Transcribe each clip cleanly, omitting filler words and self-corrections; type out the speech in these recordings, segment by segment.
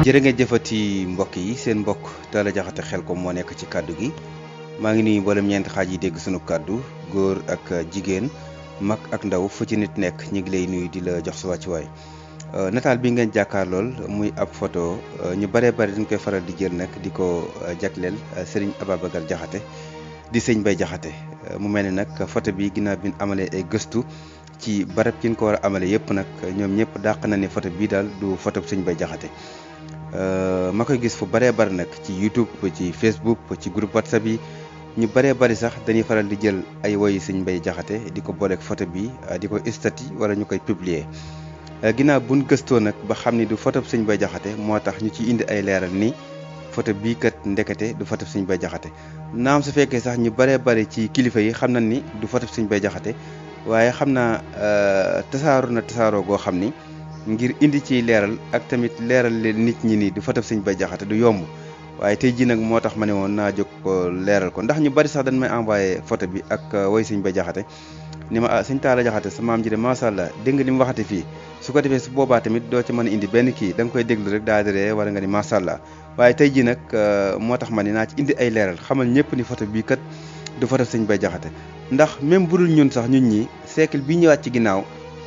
jërë ngeen jëfati mbokk yi seen mbokk Talla Diakhaté Khelcom moo nekk ci kàddu gi maa ngi nuyu mboolem ñeenti xaaj yi dégg sunu kàddu góor ak jigéen mag ak ndaw fu ci nit nekk ñu ngi lay nuyu di la jox sa wàccuwaay nataal bi ngeen jàkkaarlool muy ab photo ñu baree bari dañ koy faral di jël nag di ko jagleel Serigne Ababacar Diakhaté di sëñ Mbaye Diakhaté mu mel ni nag photo bi ginnaaw bi ñu amalee ay gëstu ci barab ci ñu ko war a amalee yëpp nag ñoom ñëpp dàq na ne photo bii daal du photo sëñ Mbaye Diakhaté ma koy gis fu bëree bëri nag ci YouTube ci Facebook ci groupe WhatsApp yi ñu bëree bëri sax dañuy faral di jël ay woyi sëñ Mbaye Diakhaté di ko booleeg photo bi di ko statut wala ñu koy publier ginnaaw buñ gëstoo nag ba xam ni du photo sëñ Mbaye Diakhaté moo tax ñu ci indi ay leeral ni photo bii kat ndekete du photo sëñ Mbaye Diakhaté naam su fekkee sax ñu bëree bëri ci kilifa yi xam nañ ni du photo sëñ Mbaye Diakhaté waaye xam naa tasaaroo goo xam ni ngir indi ci leeral ak tamit leeral leen nit ñi ni du photo sëñ Mbaye Diakhaté du yomb waaye tey jii nag moo tax ma ne woon naa jóg ko leeral ko ndax ñu bari sax dañ may envoyé photo bi ak woy sëñ Mbaye Diakhaté ni ma sëñ Talla Diakhaté sa maam ji de macha allah dégg nga li mu waxate fii su ko defee su boobaa tamit doo ci mën a indi benn kii da nga koy déglu rek daal di ree wala nga ni macha allah waaye tey jii nag moo tax ma ni naa ci indi ay leeral xamal ñëpp ni photo bii kat du photo sëñ Mbaye Diakhaté ndax même budul ñun sax ñun ñi siècle bi ñëwaat ci ginnaaw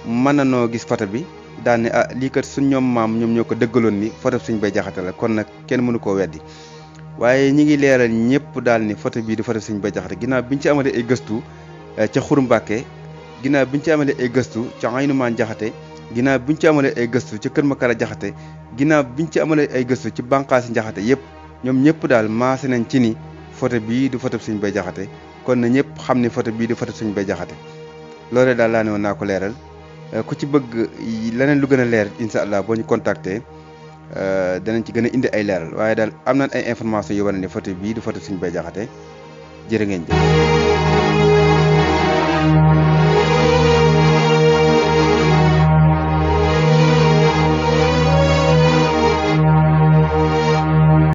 mën na noo gis photo bi daal ne lii kat suñ ñoom maam ñoom ñoo ko dëggaloon ni photo sëñ Mbaye Diakhaté la kon nag kenn mënu koo weddi waaye ñi ngi leeral ñëpp daal ni photo bii du photo sëñ Mbaye Diakhaté ginnaaw biñ ci amalee ay gëstu ca Xuru Mbàkke ginnaaw biñ ci amalee ay gëstu ca Aynumaan Diakhaté ginnaaw biñ ci amalee ay gëstu ca Kër Makara Diakhaté ginnaaw biñ ci amalee ay gëstu ci bànqaasi Diakhaté yëpp ñoom ñëpp daal maase nañ ci ni photo bii du photo sëñ Mbaye Diakhaté kon na ñëpp xam ni photo bii du photo sëñ Mbaye Diakhaté loolee daal laa ne woon naa ko leeral ku ci bëgg leneen lu gën a leer incha allah boo ñu contacter danañ ci gën a indi ay leeral waaye daal am nañ ay information yu wane ne photo bii du photo sëñ Mbaye Diakhaté jërë ngeen jëf